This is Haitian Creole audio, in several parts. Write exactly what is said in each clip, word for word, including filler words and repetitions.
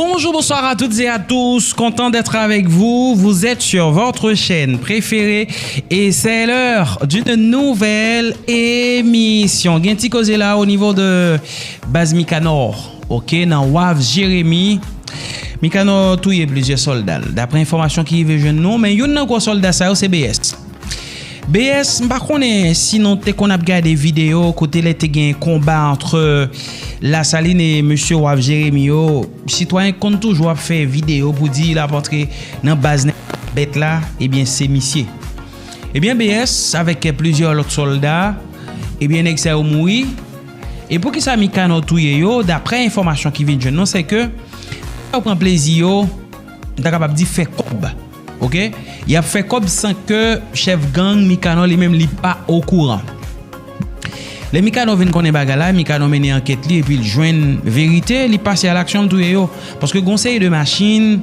Bonjour, bonsoir à toutes et à tous. Content d'être avec vous. Vous êtes sur votre chaîne préférée et c'est l'heure d'une nouvelle émission. Gen ti koze la o nivo de baz Mikanò, ok, nan Waf Jeremi. Mikanò touye plizyè sòlda l, daprè enfòmasyon ki rive jwenn nou, men youn nan gwo sòlda sa yo se B S. B S, m pa konnen si nou te konn ap gade videyo kote lè te gen konba antre Lasalin e mesye Waf Jeremi yo, sitwayen konn toujou ap fè videyo pou di l ap antre nan baz nèg bèt la, ebyen se misye. Ebyen B S avèk plizyè lòt sòlda, ebyen nèg sa yo mouri. E poukisa Mikanò touye yo? Daprè enfòmasyon ki vin jwenn nou, se ke yo pran plezi yo, m ta kapab di fè kòb. Ok? Y ap fè kòb san ke chèf gang Mikanò li menm li pa okouran. Lè Mikanò vin konnen bagay la, Mikanò mennen ankèt li epi l jwenn verite, li pase a laksyon, l touye yo. Paske gon seri de machin,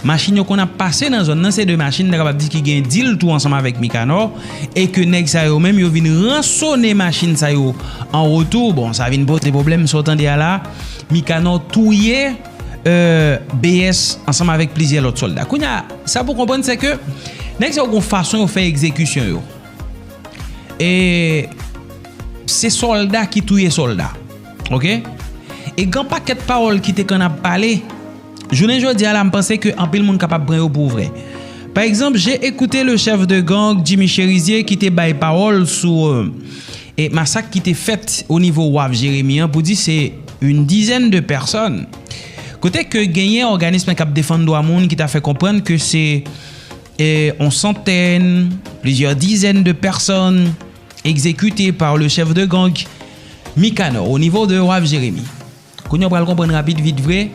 machin yo konn ap pase nan zòn nan, se de machin, m ta kapab di ki gen dil tou ansanm avèk Mikanò, e ke nèg sa yo menm yo vin ransone machin sa yo an retou. Bon, sa vin poze pwoblèm, sa w tande a la, Mikanò touye euh, B S ansanm avèk plizyè lòt sòlda. Kounye a, sa pou konprann, se ke nèg sa yo gon fason yo fè egzekisyon yo. E se sòlda ki touye sòlda. Ok? E gen pakèt pawòl ki te konn ap pale. Jounen jodi a la, m panse ke anpil moun kapab pran yo pou vrè. Pa egzanp, j'ai écouté le chef de gang Jimmy Chérizier ki te bay pawòl sou euh, e masak ki te fèt o nivo Waf Jeremi an pou di se une dizaine de personnes. Kote ke genyen òganism k ap defann dwa moun ki ta fè konprann ke se e, on santèn, plizyè dizèn de pèsòn egzekite pa le chèf de gang Mikanò o nivo de Waf Jeremi. Kounye a w pral konprann rapid vit vre,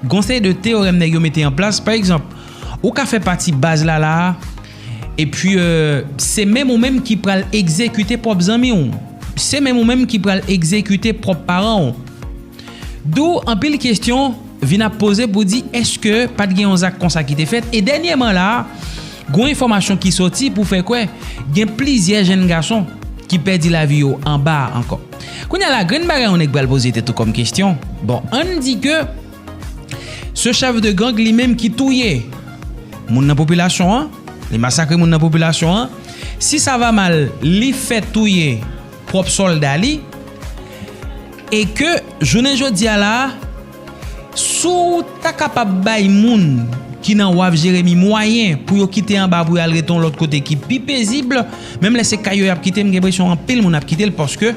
gon seri de teyorèm nèg yo mete an plas. Pa egzanp, ou ka fè pati baz la la a, epi euh, se menm ou menm ki pral egzekite pwòp zanmi w. Se menm ou menm ki pral egzekite pwòp paran w. Dou anpil kesyon vin ap poze pou di èske pa t gen yon zak konsa ki te fèt? E dènyèman la a, gon enfòmasyon ki soti pou fè kwè gen plizyè jenn gason ki pèdi lavi yo anba a ankò. Kounye a la, grenn bagay yon nèg pral poze tèt ou kòm kesyon. Bon, ann di ke se chèf de gang li menm ki touye moun nan popilasyon an, li masakre moun nan popilasyon an. Si sa va mal, li fè touye pwòp sòlda li, e ke jounen jodi a la a, si w ta kapab bay moun ki nan Waf Jeremi mwayen pou yo kite anba pou y al rete yon lòt kote ki pi pezib, menm lè se kay yo y ap kite, m gen enpresyon anpil moun ap kite l paske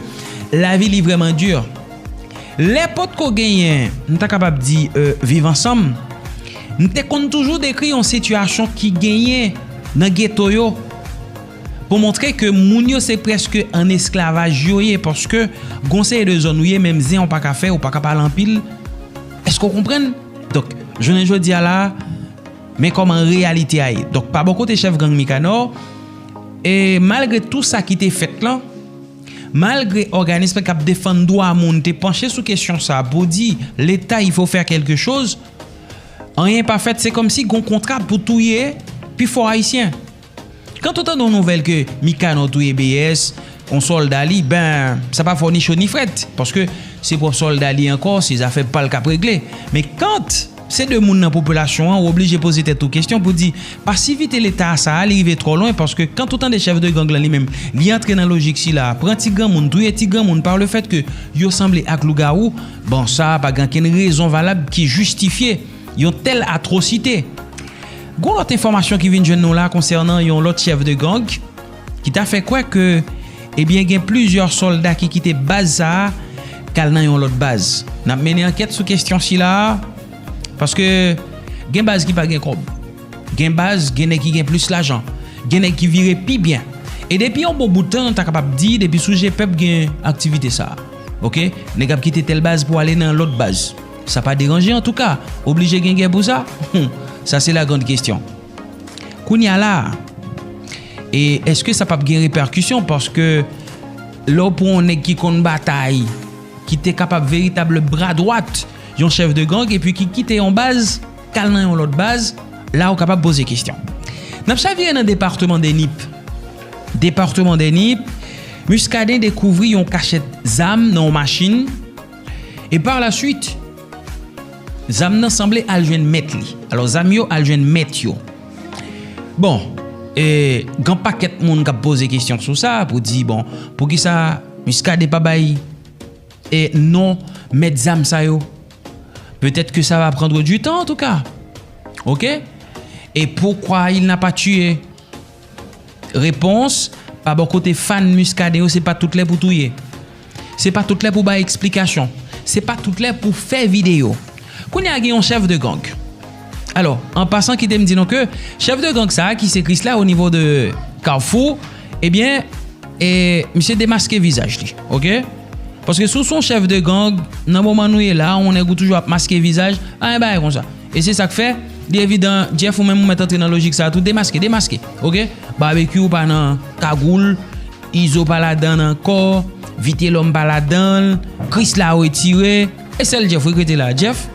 lavi li vrèman di. Lè potko genyen, m ta kapab di, euh, viv ansanm, m te konn toujou dekri yon sitiyasyon ki genyen nan geto yo pou montre ke moun yo se prèske an esklavaj yo ye, paske gon seri de zòn ou ye, menm zen ou pa ka fè, ou pa ka pale anpil. Èske w konprann? Donk, jounen jodi a la, men kòman reyalite a ye. Donk, pa bò kote chèf gang Mikanò, e malgre tou sa ki te fèt lan, malgre òganism k ap defann dwa moun te panche sou kesyon sa pou di Leta, il faut faire quelque chose, anyen pa fèt, se kòmsi gon kontra pou touye pifò Ayisyen. Kan ou tande yon nouvèl ke Mikanò touye B S, yon sòlda li, ben, sa pa fè w ni cho ni frèt, paske se pwòp sòlda li ankò, se zafè pa l k ap regle. Men kan se de moun nan popilasyon an, ou oblije poze tèt ou kesyon pou di, pasivite Leta sa a, li rive twò lwen, paske kan ou tande chèf de gang lan li menm, li antre nan lojik sila, pran ti granmoun, touye ti granmoun, par le fait que yo sanble ak lougawou, bon, sa a pa gen okenn rezon valab ki jistifye yon tèl atwosite. Gon lòt enfòmasyon ki vin jwenn nou la konsènan yon lòt chèf de gang ki ta fè kwè ke, ebyen, gen plizyè sòlda ki kite baz sa a k al nan yon lòt baz. N ap mennen ankèt sou kesyon sila a, paske gen baz ki pa gen kòb. Gen baz, gen nèg ki gen plis lajan. Gen nèg ki vire pi byen. E depi yon bon bout tan, nou ta kapab di, depi sou je pèp gen aktivite sa a. Ok? Nèg ap kite tèl baz pou ale nan lòt baz. Sa pa deranje antouka. Oblije gen gè pou sa? Hum, sa se la grande question. Kounye a la, e èske sa p ap gen repèkisyon? Paske lè w pran yon nèg ki konn batay, ki te kapab veritab bra dwat yon chèf de gang, epi ki kite yon baz, k al nan yon lòt baz, la ou kapab poze kesyon. N ap chavire nan depatman de Nip. Depatman de Nip, Muscadin dekouvri yon kachèt zam nan yon machin, e pa la swit, Zam nan sanble al jwenn mèt li. Alò, zam yo al jwenn mèt yo. Bon, e, gen pakèt moun k ap poze kesyon sou sa pou di, bon, poukisa Muscadin pa bay, e, non mèt zam sa yo? Peut-être que ça va prendre du temps, en tout cas. Ok? Et pourquoi il n'a pas tué? Repons, pa bò kote fan Muscadin yo, se pa tout lè pou touye. Se pa tout lè pou bay eksplikasyon. Se pa tout lè pou fè videyo. Kounye a gen yon chèf de gang. Alò, an pasan, kite m di nou ke chèf de gang sa a, ki se Krisla o nivo de Kafou, ebyen, e, misye demaske vizaj li, ok? Paske si w se yon chèf de gang, nan moman nou ye la, yon nèg ou toujou ap maske vizaj, anyen bagay konsa. E se sa k fè, li evidan, Jeff, ou menm ou mèt antre nan lojik sa a tou, demaske, demaske, ok? Babekyou pa nan kagoul, Izo pa ladan l ankò, Vitelòm pa ladan l, Krisla retire, e sèl Jeff wi k rete la. Jeff,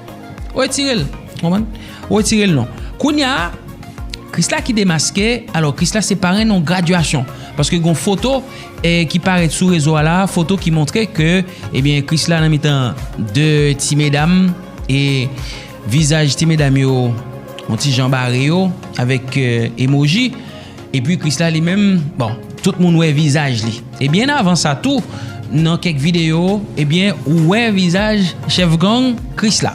retire l, konprann? Retire l non. Kounye a, Krisla ki demaske, alò Krisla se parenn yon gradyasyon, paske gon foto, e, ki parèt sou rezo a la, foto ki montre ke, ebyen, Krisla nan mitan de ti medam, e vizaj ti medam yo, yon ti jan bare yo, avèk, e, emoji, epi Krisla li menm, bon, tout moun wè vizaj li. E byen avan sa tou, nan kèk videyo, ebyen, ou wè vizaj chèf gang Krisla.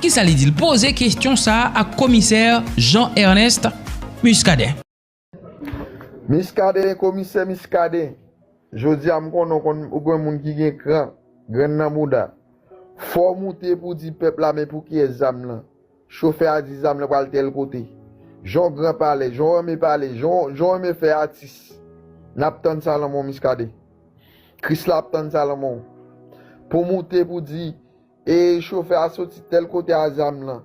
Kisa li di? L poze kesyon sa a ak komisè Jean Ernest Muscadin. Muscadin, komisè Muscadin, jodi a m konnen w konn ou gen moun ki gen kran, grenn nan bouda. Fò w moute pou di pèp la men pou kiyès zam lan. Chofè a di zam lan pral tèl kote. Jan w gran palè, jan w renmen pale, jan w renmen fè atis. N ap tann sa lan men w Muscadin. Krisla ap tann sa lan men w. Pou w moute pou di, e chofè a soti tèl kote a zam lan.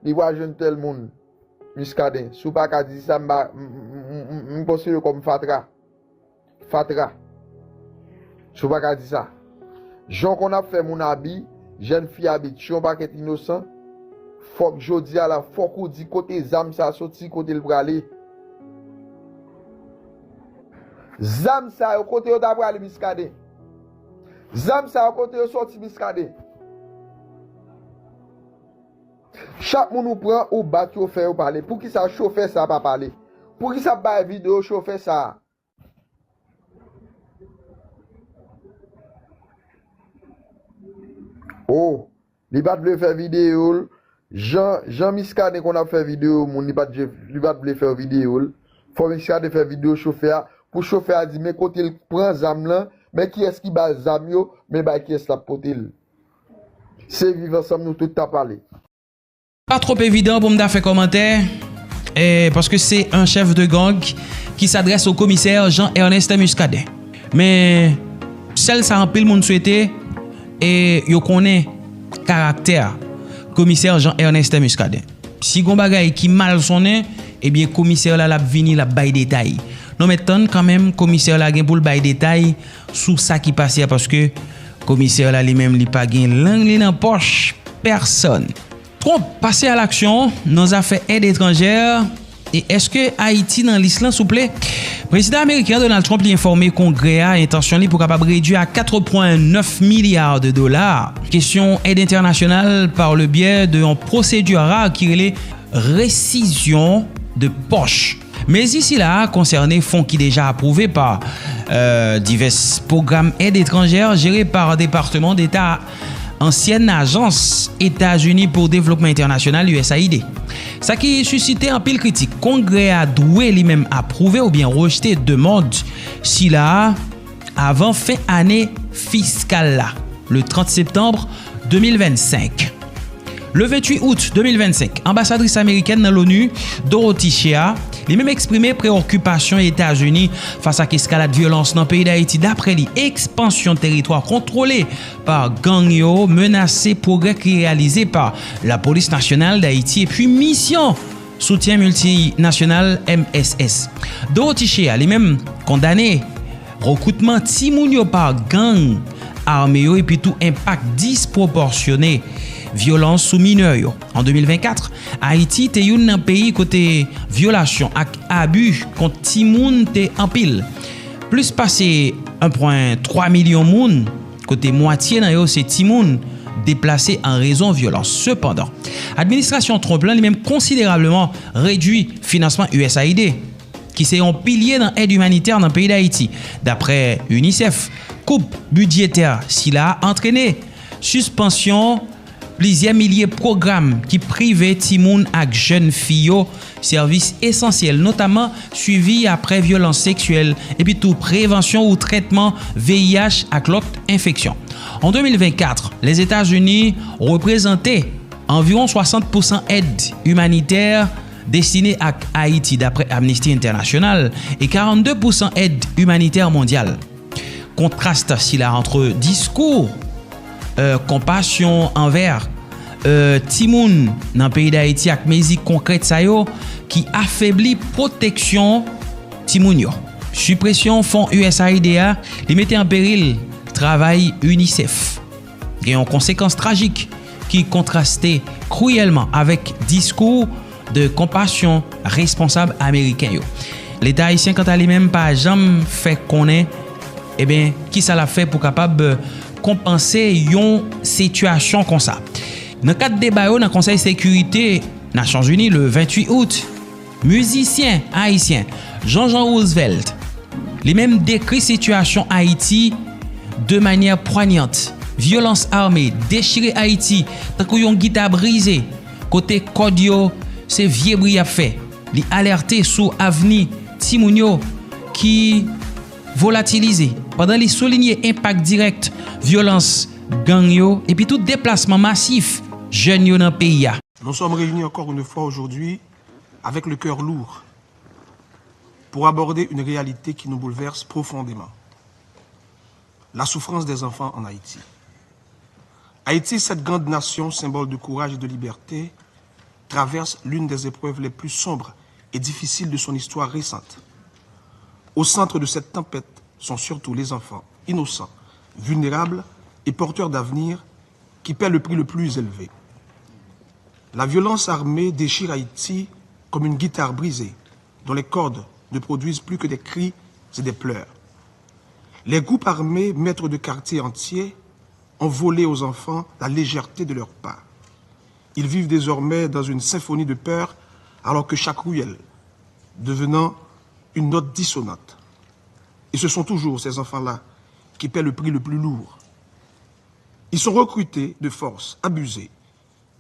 Li pral jwenn tèl moun. Muscadin, si w pa ka di sa, m pa, m, m, m, m, m konsidere w kòm fatra. Fatra. Si w pa ka di sa. Jan w konn ap fè moun abi, jèn fi abi, tiye yon pakèt inosan, fòk jodi a la, fòk ou di kote zam sa a soti, kote l prale. Zam sa yo, kote yo ta prale, Muscadin? Zam sa yo, kote yo soti, Muscadin? Chak moun ou pran, ou bat yo, fè yo pale. Poukisa chofè sa pa pale? Poukisa ap bay videyo chofè sa? Oh, li pa t vle fè videyo l. Jan, jan Muscadin konn ap fè videyo moun, li pa t, li pa t vle fè videyo l. Fò Muscadin fè videyo chofè a, pou chofè a di men kote l pran zam lan, men kiyès ki ba l zam yo, men bay kiyès l ap pote l. Se viv ansanm nou tout ta pale. Pa twòp evidan pou m ta fè kòmantè, eh, paske se yon chèf de gang ki s'adresse au commissaire Jean Ernest Muscadin. Men, sèl sa anpil moun swete, e yo konnen karaktè komisè Jean Ernest Muscadin. Si gon bagay ki mal sonnen, ebyen komisè la l ap vini, l ap bay detay. Nou mèt tann kanmenm komisè la gen pou l bay detay sou sa ki pase a, paske komisè la li menm li pa gen lang li nan pòch pèsòn. Trump pase a laksyon nan zafè èd etranjè. E èske Ayiti nan lis lan, souple? Prezidan ameriken an Donald Trump li enfòme Kongrè a entansyon li pou kapab redui a quatre point neuf milliards de dollars kesyon èd entènasyonal par le biais de yon pwosedi rar ki rele resizyon de pòch. Mezi sila a konsène fon ki deja apwouve pa, euh, divès pwogram èd etranjè jere pa Departman Deta ansyèn Ajans Etazini pou Devlopman Entènasyonal, U S A I D. Sa ki sisite anpil kritik. Kongrè a dwe li menm apwouve oubyen rejte demann sila a avan fen ane fiskal la, le trant septanm de mil vennsenk. Le venntuit out de mil vennsenk, anbasadris amerikèn nan l'ONU, Dorothy Shea, li menm eksprime preokipasyon Etazini fas ak eskalad vyolans nan peyi Dayiti. Daprè li, ekspansyon teritwa kontwole pa gang yo menase pwogrè ki reyalize pa Lapolis Nasyonal Dayiti epi misyon soutyen miltinasyonal M S S. Dorothy Shea, li menm, kondane rekritman timoun yo pa gang ame yo epi tou enpak dispwopòsyone vyolans sou minè yo. An de mil vennkat, Ayiti te youn nan peyi kote vyolasyon ak abi kont timoun te anpil. Plis pase en pwen twa milyon moun, kote mwatye nan yo se timoun, deplase an rezon vyolans. Sepandan, administrasyon Trump lan li menm konsiderableman redui finansman U S A I D, ki se yon pilye nan èd imanitè nan peyi Dayiti. Daprè UNICEF, koup bidjetè sila a antrene sispansyon plizyè milye pwogram ki prive timoun ak jèn fi yo sèvis esansyèl, notamman swivi apre vyolans seksyèl, epi tou prevansyon ou trètman V I H ak lòt enfeksyon. An de mil vennkat, Lèzetazini reprezante anviwon swasant pousan èd imanitè destine ak Ayiti, daprè Amnesty International, e karannde pousan èd imanitè mondyal. Kontrast sila ant diskou, euh, konpasyon anvè, euh, timoun nan peyi Dayiti ak mezi konkrèt sa yo ki afebli pwoteksyon timoun yo. Sipresyon fon U S A I D a, li mete an peril travay UNICEF. Gen yon konsekans trajik ki kontraste kriyèlman avèk diskou de konpasyon responsab ameriken yo. Leta ayisyen, kanta li menm, pa janm fè konnen, ebyen, kisa l ap fè pou kapab konpanse yon sitiyasyon konsa. Nan kad deba yo nan Konsèy Sekirite Nasyonzini le venntuit out, mizisyen ayisyen Jean Jean Roosevelt, li menm dekri sitiyasyon Ayiti de manyè pwanyant. Vyolans ame dechire Ayiti tankou yon gita brize, kote kòd yo se vye bri y ap fè. Li alète sou avni timoun yo ki volatilize, pandan li soulinye enpak dirèk vyolans gang yo epi tou deplasman masif jèn yo nan peyi a. Nous sommes réunis encore une fois aujourd'hui avec le cœur lourd pour aborder une réalité qui nous bouleverse profondément, la souffrance des enfants en Haïti. Haïti, cette grande nation, symbole de courage et de liberté, traverse l'une des épreuves les plus sombres et difficiles de son histoire récente. Au centre de cette tempête sont surtout les enfants, innocents, vulnérables et porteurs d'avenir, qui paient le prix le plus élevé. La violence armée déchire Haïti comme une guitare brisée, dont les cordes ne produisent plus que des cris et des pleurs. Les groupes armés, maîtres de quartiers entiers, ont volé aux enfants la légèreté de leur pas. Ils vivent désormais dans une symphonie de peur, alors que chaque ruelle devenant une note dissonante. Et ce sont toujours ces enfants-là qui paient le prix le plus lourd. Ils sont recrutés de force, abusés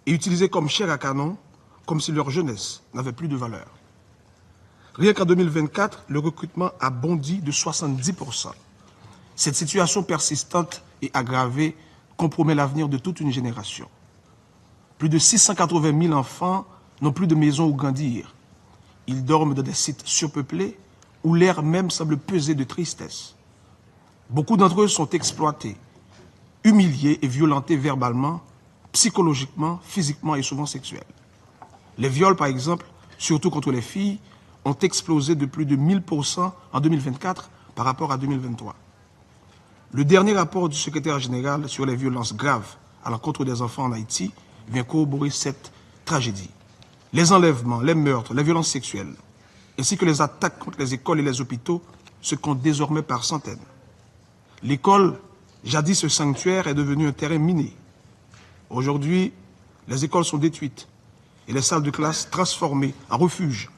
et utilisés comme chair à canon, comme si leur jeunesse n'avait plus de valeur. Rien qu'en deux mille vingt-quatre, le recrutement a bondi de soixante-dix pour cent. Cette situation persistante et aggravée compromet l'avenir de toute une génération. Plus de six cent quatre-vingt mille enfants n'ont plus de maison où grandir. Ils dorment dans des sites surpeuplés où l'air même semble pesé de tristesse. Beaucoup d'entre eux sont exploités, humiliés et violentés verbalement, psychologiquement, physiquement et souvent sexuels. Les viols, par exemple, surtout contre les filles, ont explosé de plus de mille pour cent en deux mille vingt-quatre par rapport à deux mille vingt-trois. Le dernier rapport du secrétaire général sur les violences graves à l'encontre des enfants en Haïti vient corroborer cette tragédie. Les enlèvements, les meurtres, les violences sexuelles, ainsi que les attaques contre les écoles et les hôpitaux se comptent désormais par centaines. L'école, jadis un sanctuaire, est devenue un terrain miné. Aujourd'hui, les écoles sont détruites et les salles de classe transformées en refuge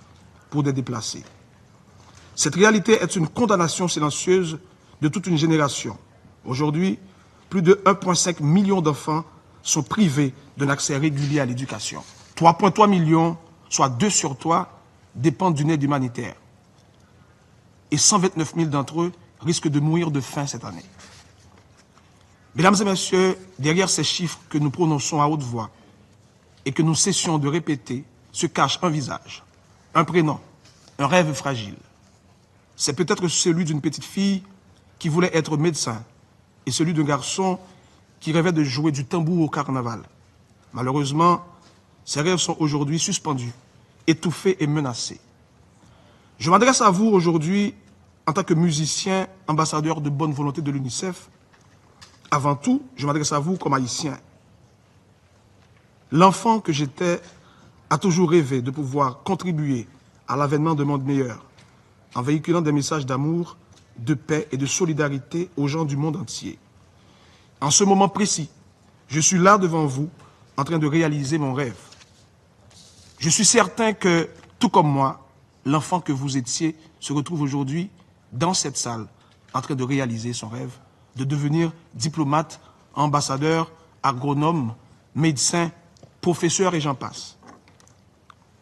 pour des déplacés. Cette réalité est une condamnation silencieuse de toute une génération. Aujourd'hui, plus de un point cinq million d'enfants sont privés d'un accès régulier à l'éducation. Trois point trois millions, soit deux sur trois, dépendent d'une aide humanitaire. Et cent vingt-neuf mille d'entre eux risquent de mourir de faim cette année. Mesdames et messieurs, derrière ces chiffres que nous prononçons à haute voix et que nous cessons de répéter, se cache un visage, un prénom, un rêve fragile. C'est peut-être celui d'une petite fille qui voulait être médecin et celui d'un garçon qui rêvait de jouer du tambour au carnaval. Malheureusement, ces rêves sont aujourd'hui suspendus, étouffés et menacés. Je m'adresse à vous aujourd'hui en tant que musicien, ambassadeur de bonne volonté de l'UNICEF. Avant tout, je m'adresse à vous comme Haïtien. L'enfant que j'étais a toujours rêvé de pouvoir contribuer à l'avènement d'un monde meilleur, en véhiculant des messages d'amour, de paix et de solidarité aux gens du monde entier. En ce moment précis, Je suis là devant vous, en train de réaliser mon rêve. Je suis certain que, tout comme moi, l'enfant que vous étiez se retrouve aujourd'hui dans cette salle, en train de réaliser son rêve de devenir diplomate, ambassadeur, agronome, médecin, professeur et j'en passe.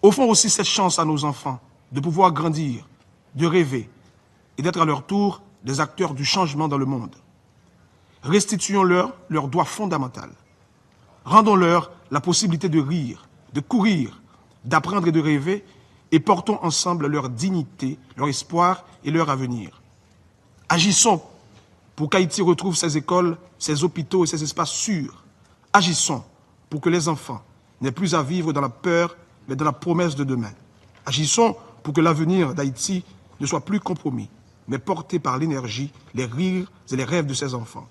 Offrons aussi cette chance à nos enfants de pouvoir grandir, de rêver et d'être à leur tour des acteurs du changement dans le monde. Restituons-leur leur droit fondamental. Rendons-leur la possibilité de rire, de courir, d'apprendre et de rêver, et portons ensemble leur dignité, leur espoir et leur avenir. Agissons pour qu'Haïti retrouve ses écoles, ses hôpitaux et ses espaces sûrs. Agissons pour que les enfants n'aient plus à vivre dans la peur, mais dans la promesse de demain. Agissons pour que l'avenir d'Haïti ne soit plus compromis, mais porté par l'énergie, les rires et les rêves de ses enfants.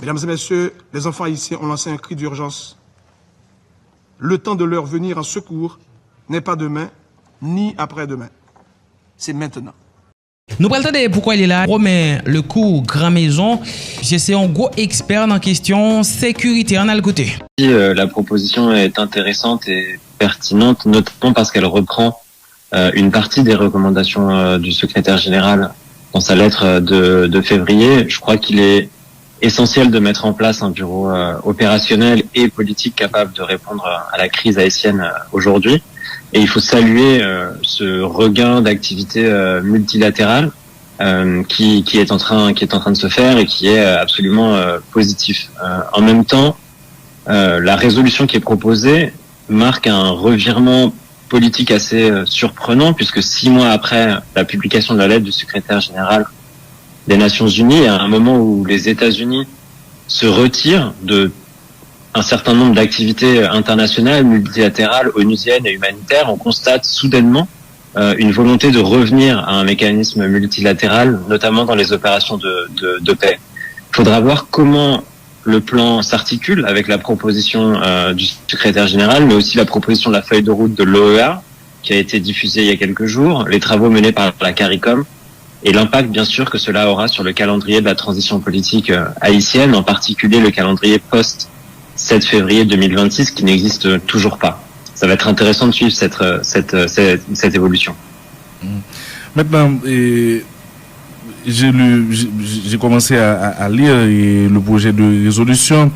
Mesdames et messieurs, les enfants haïtiens ont lancé un cri d'urgence. Le temps de leur venir en secours n'est pas demain, ni après-demain. C'est maintenant. Nou pral tande poukwa li la. Romain Lecourt, Gran Mezon, misye se yon gwo ekspè nan kesyon sekirite. Ann al koute. Si euh, la proposition est intéressante et pertinente, notamment parce qu'elle reprend euh, une partie des recommandations euh, du secrétaire général dans sa lettre euh, de, de février, je crois qu'il est essentiel de mettre en place un bureau euh, opérationnel et politique capable de répondre à la crise haïtienne euh, aujourd'hui. Et il faut saluer euh, ce regain d'activité euh, multilatérale euh, qui, qui, est en train, qui est en train de se faire et qui est euh, absolument euh, positif. Euh, en même temps, euh, la résolution qui est proposée marque un revirement politique assez euh, surprenant, puisque six mois après la publication de la lettre du secrétaire général des Nations Unies, à un moment où les États-Unis se retirent de un certain nombre d'activités internationales, multilatérales, onusiennes et humanitaires, on constate soudainement euh, une volonté de revenir à un mécanisme multilatéral, notamment dans les opérations de, de, de paix. Il faudra voir comment le plan s'articule avec la proposition euh, du secrétaire général, mais aussi la proposition de la feuille de route de l'OEA, qui a été diffusée il y a quelques jours, les travaux menés par la CARICOM, et l'impact, bien sûr, que cela aura sur le calendrier de la transition politique euh, haïtienne, en particulier le calendrier post sept février deux mille vingt-six, qui n'existe toujours pas. Ça va être intéressant de suivre cette, euh, cette, euh, cette, cette évolution. Maintenant, et j'ai lu, j'ai commencé à, à, lire et le projet de résolution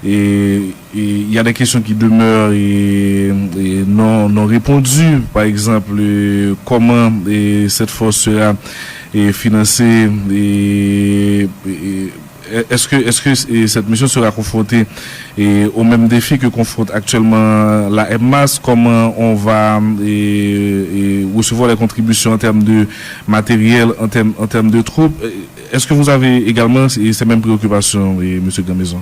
et, et il y a des questions qui demeurent et, et non, non répondues. Par exemple, comment et cette force sera et financée et, et Est-ce que, est-ce que cette mission sera confrontée et aux mêmes défis que confronte actuellement la M M A S? Comment on va et, et recevoir les contributions en termes de matériel, en termes, en termes de troupes? Est-ce que vous avez également ces mêmes préoccupations, et, Monsieur Grandmaison?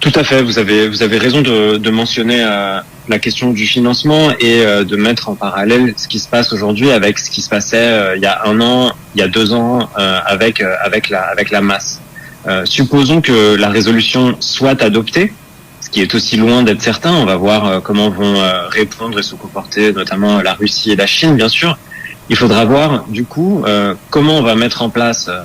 Tout à fait, vous avez, vous avez raison de, de mentionner euh, la question du financement et euh, de mettre en parallèle ce qui se passe aujourd'hui avec ce qui se passait euh, il y a un an, il y a deux ans euh, avec, euh, avec, la, avec la masse. Euh, supposons que la résolution soit adoptée, ce qui est aussi loin d'être certain, on va voir euh, comment vont euh, répondre et se comporter notamment la Russie et la Chine, bien sûr. Il faudra voir du coup euh, comment on va mettre en place euh,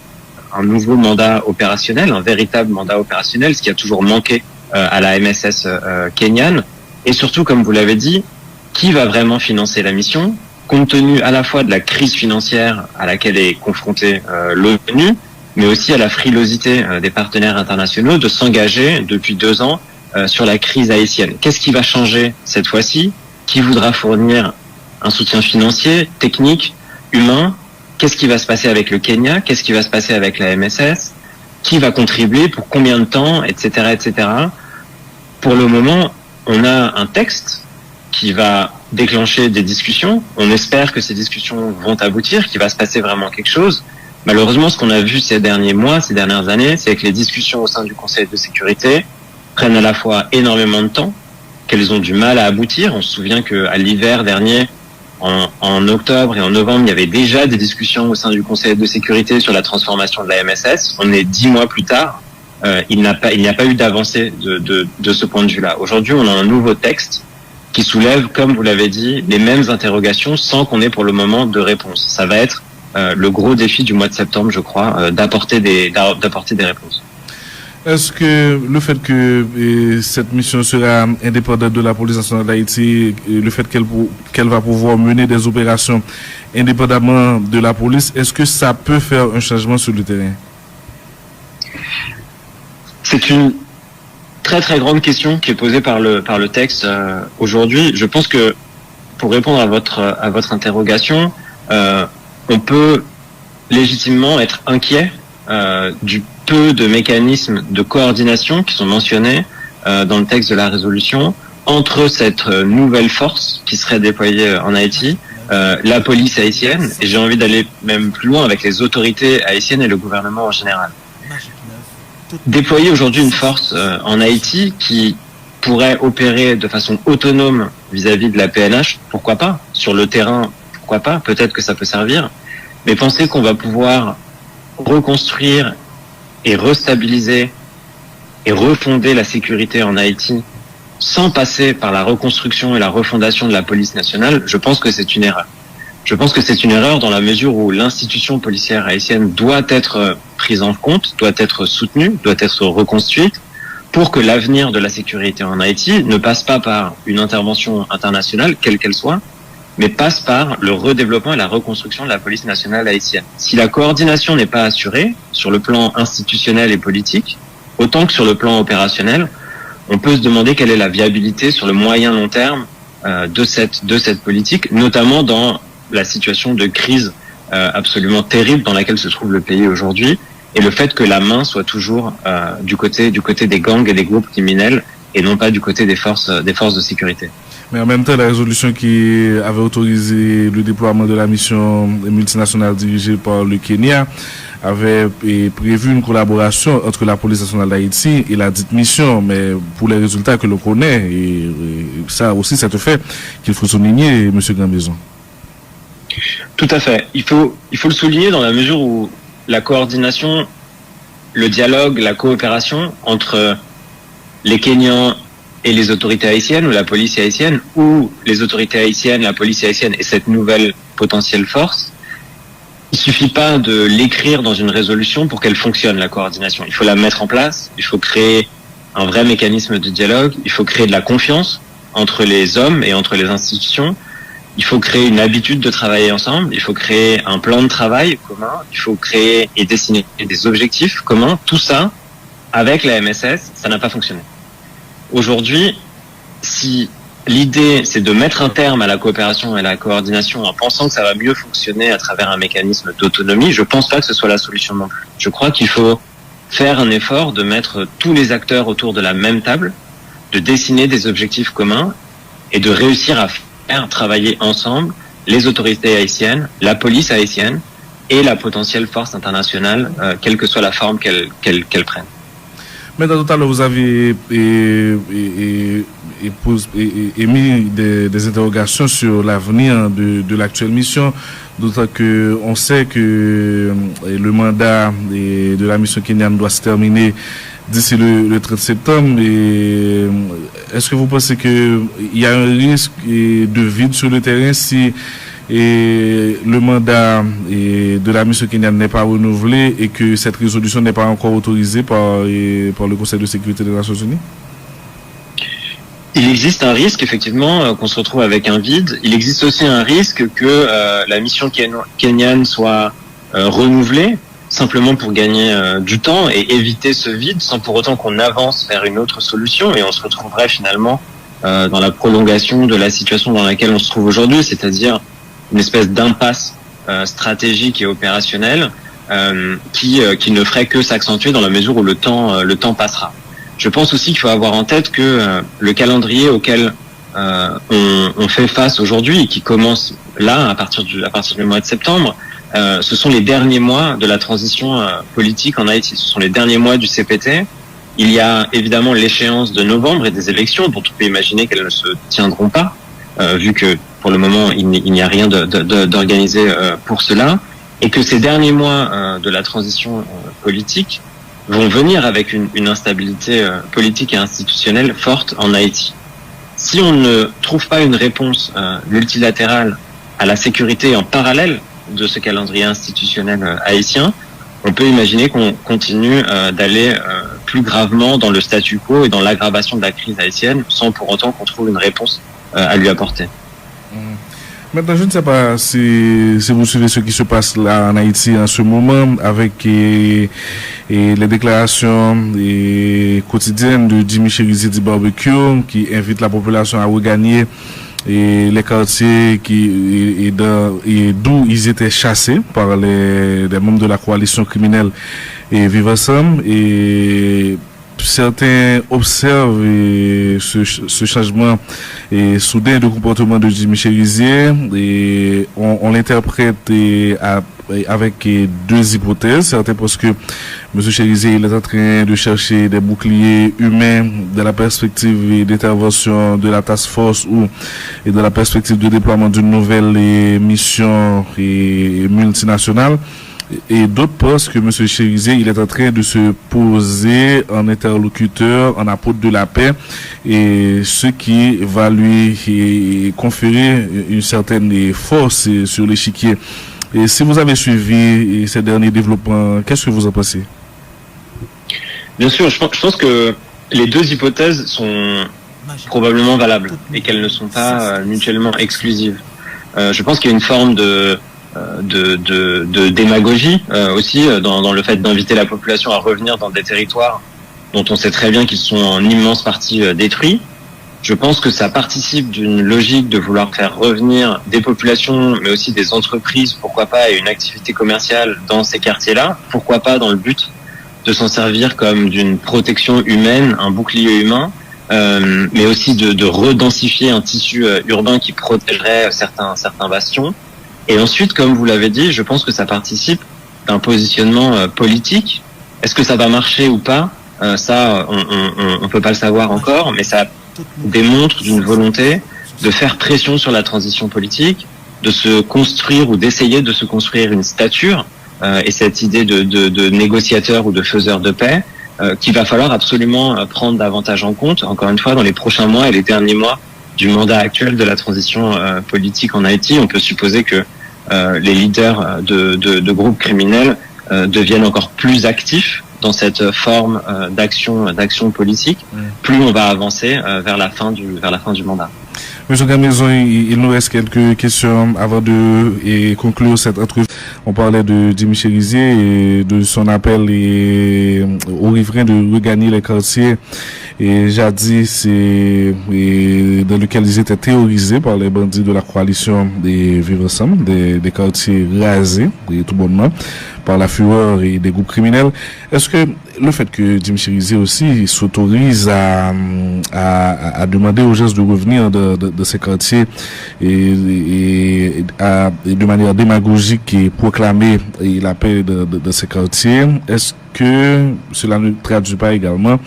un nouveau mandat opérationnel, un véritable mandat opérationnel, ce qui a toujours manqué euh, à la M S S euh, kenyane. Et surtout, comme vous l'avez dit, qui va vraiment financer la mission, compte tenu à la fois de la crise financière à laquelle est confrontée euh, l'ONU, mais aussi à la frilosité euh, des partenaires internationaux de s'engager depuis deux ans euh, sur la crise haïtienne. Qu'est-ce qui va changer cette fois-ci? Qui voudra fournir un soutien financier, technique, humain? Qu'est-ce qui va se passer avec le Kenya? Qu'est-ce qui va se passer avec la M S S? Qui va contribuer? Pour combien de temps? Etc., et cetera. Pour le moment, on a un texte qui va déclencher des discussions. On espère que ces discussions vont aboutir, qu'il va se passer vraiment quelque chose. Malheureusement, ce qu'on a vu ces derniers mois, ces dernières années, c'est que les discussions au sein du Conseil de sécurité prennent à la fois énormément de temps, qu'elles ont du mal à aboutir. On se souvient qu'à l'hiver dernier, en, en, octobre et en novembre, il y avait déjà des discussions au sein du Conseil de sécurité sur la transformation de la M S S. On est dix mois plus tard. Euh, il n'y a, a pas eu d'avancée de, de, de ce point de vue-là. Aujourd'hui, on a un nouveau texte qui soulève, comme vous l'avez dit, les mêmes interrogations sans qu'on ait pour le moment de réponse. Ça va être euh, le gros défi du mois de septembre, je crois, euh, d'apporter des, d'apporter des réponses. Est-ce que le fait que eh, cette mission sera indépendante de la police nationale d'Haïti, et le fait qu'elle pou- qu'elle va pouvoir mener des opérations indépendamment de la police, est-ce que ça peut faire un changement sur le terrain? C'est une très très grande question qui est posée par le, par le texte euh, aujourd'hui. Je pense que pour répondre à votre, à votre interrogation, euh, on peut légitimement être inquiet euh, du peu de mécanismes de coordination qui sont mentionnés euh, dans le texte de la résolution entre cette euh, nouvelle force qui serait déployée euh, en Haïti, euh, la police haïtienne, et j'ai envie d'aller même plus loin avec les autorités haïtiennes et le gouvernement en général. Déployer aujourd'hui une force euh, en Haïti qui pourrait opérer de façon autonome vis-à-vis de la P N H, pourquoi pas ? Sur le terrain, pourquoi pas ? Peut-être que ça peut servir. Mais penser qu'on va pouvoir reconstruire et restabiliser et refonder la sécurité en Haïti sans passer par la reconstruction et la refondation de la police nationale, je pense que c'est une erreur. Je pense que c'est une erreur dans la mesure où l'institution policière haïtienne doit être prise en compte, doit être soutenue, doit être reconstruite pour que l'avenir de la sécurité en Haïti ne passe pas par une intervention internationale, quelle qu'elle soit, mais passe par le redéveloppement et la reconstruction de la police nationale haïtienne. Si la coordination n'est pas assurée sur le plan institutionnel et politique, autant que sur le plan opérationnel, on peut se demander quelle est la viabilité sur le moyen long terme euh, de, cette, de cette politique, notamment dans la situation de crise euh, absolument terrible dans laquelle se trouve le pays aujourd'hui, et le fait que la main soit toujours euh, du, côté, du côté des gangs et des groupes criminels et non pas du côté des forces, des forces de sécurité. Mais en même temps, la résolution qui avait autorisé le déploiement de la mission multinationale dirigée par le Kenya avait eh, prévu une collaboration entre la police nationale d'Haïti et la dite mission, mais pour les résultats que l'on connaît, et, et ça aussi c'est un fait qu'il faut souligner, M. Grandmaison. Tout à fait. Il faut, il faut le souligner dans la mesure où la coordination, le dialogue, la coopération entre les Kenyans et les autorités haïtiennes ou la police haïtienne ou les autorités haïtiennes, la police haïtienne et cette nouvelle potentielle force, il suffit pas de l'écrire dans une résolution pour qu'elle fonctionne, la coordination. Il faut la mettre en place, il faut créer un vrai mécanisme de dialogue, il faut créer de la confiance entre les hommes et entre les institutions. Il faut créer une habitude de travailler ensemble, il faut créer un plan de travail commun, il faut créer et dessiner des objectifs communs. Tout ça, avec la M S S, ça n'a pas fonctionné. Aujourd'hui, si l'idée, c'est de mettre un terme à la coopération et à la coordination en pensant que ça va mieux fonctionner à travers un mécanisme d'autonomie, je ne pense pas que ce soit la solution non plus. Je crois qu'il faut faire un effort de mettre tous les acteurs autour de la même table, de dessiner des objectifs communs et de réussir à faire travailler ensemble les autorités haïtiennes, la police haïtienne et la potentielle force internationale, euh, quelle que soit la forme qu'elle qu'elle qu'elle prenne. Maintenant, tout à l'heure, vous avez eh, eh, eh, eh, pos- eh, eh, émis des, des interrogations sur l'avenir de, de l'actuelle mission, d'autant que on sait que eh, le mandat eh, de la mission kenyane doit se terminer d'ici le, le trente septembre. Et, eh, est-ce que vous pensez qu'il y a un risque eh, de vide sur le terrain si eh, le mandat eh, de la mission kenyane n'est pas renouvelé et que cette résolution n'est pas encore autorisée par, eh, par le Conseil de sécurité des Nations Unies? Il existe un risque, effectivement, euh, qu'on se retrouve avec un vide. Il existe aussi un risque que euh, la mission ken- kenyane soit euh, renouvelée, simplement pour gagner euh, du temps et éviter ce vide, sans pour autant qu'on avance vers une autre solution. Et on se retrouverait finalement euh, dans la prolongation de la situation dans laquelle on se trouve aujourd'hui, c'est-à-dire une espèce d'impasse euh, stratégique et opérationnelle euh, qui, euh, qui ne ferait que s'accentuer dans la mesure où le temps, euh, le temps passera. Je pense aussi qu'il faut avoir en tête que euh, le calendrier auquel euh, on, on fait face aujourd'hui et qui commence là, à partir du, à partir du mois de septembre, euh, ce sont les derniers mois de la transition euh, politique en Haïti. Ce sont les derniers mois du C P T. Il y a évidemment l'échéance de novembre et des élections dont on peut imaginer qu'elles ne se tiendront pas, euh, vu que pour le moment, il n'y il n'y a rien de- de- de- d'organisé euh, pour cela, et que ces derniers mois euh, de la transition euh, politique vont venir avec une, une instabilité euh, politique et institutionnelle forte en Haïti. Si on ne trouve pas une réponse euh, multilatérale à la sécurité en parallèle de ce calendrier institutionnel euh, haïtien, on peut imaginer qu'on continue euh, d'aller euh, plus gravement dans le statu quo et dans l'aggravation de la crise haïtienne, sans pour autant qu'on trouve une réponse euh, à lui apporter. Maintenant, je ne sais pas si, si vous suivez ce qui se passe là en Haïti en ce moment avec et, et les déclarations et quotidiennes de Jimmy Chérizier dit Barbecue qui invite la population à regagner et les quartiers qui, et, et dans- et d'où ils étaient chassés par les, les membres de la coalition criminelle et Vivre Ensemble. Et certains observent et ce, ce changement et soudain de comportement de Jimmy Chérizier et on, on l'interprète et à- et avec et deux hypothèses. Certains pensent que M. Chérizier il est en train de chercher des boucliers humains dans la perspective d'intervention de la task force ou et dans la perspective de déploiement d'une nouvelle eh, mission eh, multinationale. Et d'autres pensent que M. Chérizier il est en train de se poser en interlocuteur, en apôtre de la paix, et ce qui va lui eh, conférer une certaine eh, force eh, sur l'échiquier. Et si vous avez suivi eh, ces derniers développements, qu'est-ce que vous en pensez? Bien sûr, je pense, je pense que les deux hypothèses sont probablement valables et qu'elles ne sont pas euh, mutuellement exclusives. Euh, je pense qu'il y a une forme de, euh, de, de, de démagogie euh, aussi euh, dans, dans le fait d'inviter la population à revenir dans des territoires dont on sait très bien qu'ils sont en immense partie euh, détruits. Je pense que ça participe d'une logique de vouloir faire revenir des populations, mais aussi des entreprises, pourquoi pas, et une activité commerciale dans ces quartiers-là. Pourquoi pas dans le but de s'en servir comme d'une protection humaine, un bouclier humain, euh, mais aussi de, de redensifier un tissu euh, urbain qui protégerait certains, certains bastions. Et ensuite, comme vous l'avez dit, je pense que ça participe d'un positionnement euh, politique. Est-ce que ça va marcher ou pas? Euh, ça, on ne peut pas le savoir encore, mais ça démontre d'une volonté de faire pression sur la transition politique, de se construire ou d'essayer de se construire une stature euh, et cette idée de, de, de négociateur ou de faiseur de paix euh, qu'il va falloir absolument euh, prendre davantage en compte, encore une fois, dans les prochains mois et les derniers mois du mandat actuel de la transition euh, politique en Haïti. On peut supposer que euh, les leaders de, de, de groupes criminels euh, deviennent encore plus actifs dans cette forme euh, d'action, d'action politique, plus on va avancer euh, vers, la fin du, vers la fin du mandat. Monsieur Gamaison, il, il nous reste quelques questions avant de et conclure cette entrevue. On parlait de Jimmy Chérizier et de son appel et, aux riverains de regagner les quartiers et jadis et, et dans lesquels ils étaient terrorisés par les bandits de la coalition des Vivre Ensemble, des, des quartiers rasés et tout bonnement par la fureur et des groupes criminels. Est-ce que le fait que Jimmy Chérizier aussi s'autorise à, à, à demander aux gens de revenir dans, dans, dans ces quartiers et, et, à, et de manière démagogique et proclamer et la paix dans, dans, dans ces quartiers, est-ce que cela ne traduit pas également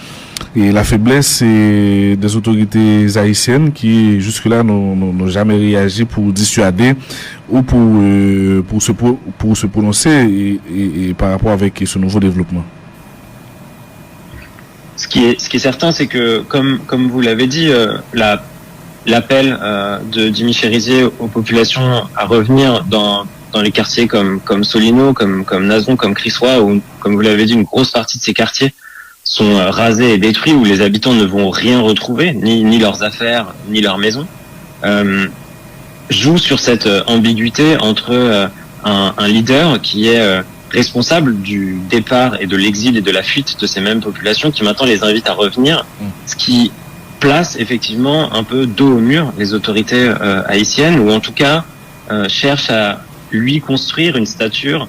et la faiblesse et des autorités haïtiennes qui jusque-là n'ont, n'ont, n'ont jamais réagi pour dissuader ou pour, euh, pour, se, pro- pour se prononcer et, et, et par rapport avec ce nouveau développement? Ce qui est, ce qui est certain, c'est que, comme, comme vous l'avez dit, euh, la, l'appel euh, de Jimmy Chérizier aux populations à revenir dans, dans les quartiers comme, comme Solino, comme, comme Nazon, comme Crissois, où, comme vous l'avez dit, une grosse partie de ces quartiers sont euh, rasés et détruits, où les habitants ne vont rien retrouver, ni, ni leurs affaires, ni leurs maisons, euh, joue sur cette euh, ambiguïté entre euh, un, un leader qui est euh, responsable du départ et de l'exil et de la fuite de ces mêmes populations, qui maintenant les invite à revenir, ce qui place effectivement un peu dos au mur les autorités euh, haïtiennes, ou en tout cas euh, cherche à lui construire une stature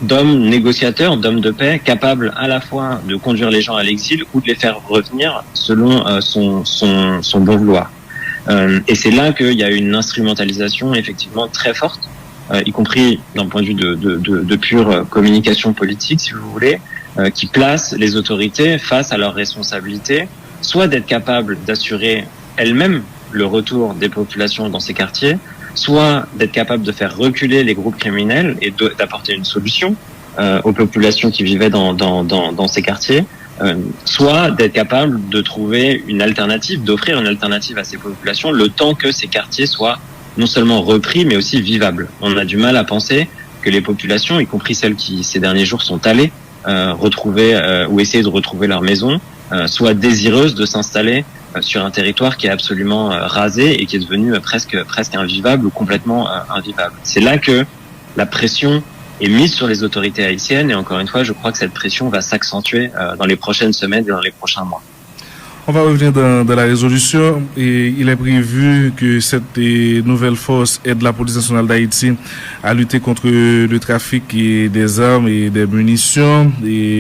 d'homme négociateur, d'homme de paix, capable à la fois de conduire les gens à l'exil ou de les faire revenir selon euh, son, son, son bon vouloir. Euh, et c'est là qu'il y a une instrumentalisation effectivement très forte, euh, y compris d'un point de vue de, de, de, de pure euh, communication politique, si vous voulez, euh, qui place les autorités face à leurs responsabilités, soit d'être capables d'assurer elles-mêmes le retour des populations dans ces quartiers, soit d'être capable de faire reculer les groupes criminels et de- d'apporter une solution euh, aux populations qui vivaient dans, dans, dans, dans ces quartiers, euh, soit d'être capable de trouver une alternative, d'offrir une alternative à ces populations, le temps que ces quartiers soient non seulement repris, mais aussi vivables. On a du mal à penser que les populations, y compris celles qui ces derniers jours sont allées euh, retrouver euh, ou essayer de retrouver leur maison, euh, soient désireuses de s'installer euh, sur un territoire qui est absolument euh, rasé et qui est devenu euh, presque, presque invivable ou complètement euh, invivable. C'est là que la pression est mise sur les autorités haïtiennes et encore une fois, je crois que cette pression va s'accentuer euh, dans les prochaines semaines et dans les prochains mois. On va revenir dans, dans la résolution. Et il est prévu que cette euh, nouvelle force aide la Police nationale d'Haïti à lutter contre le trafic euh, des armes et des munitions. Et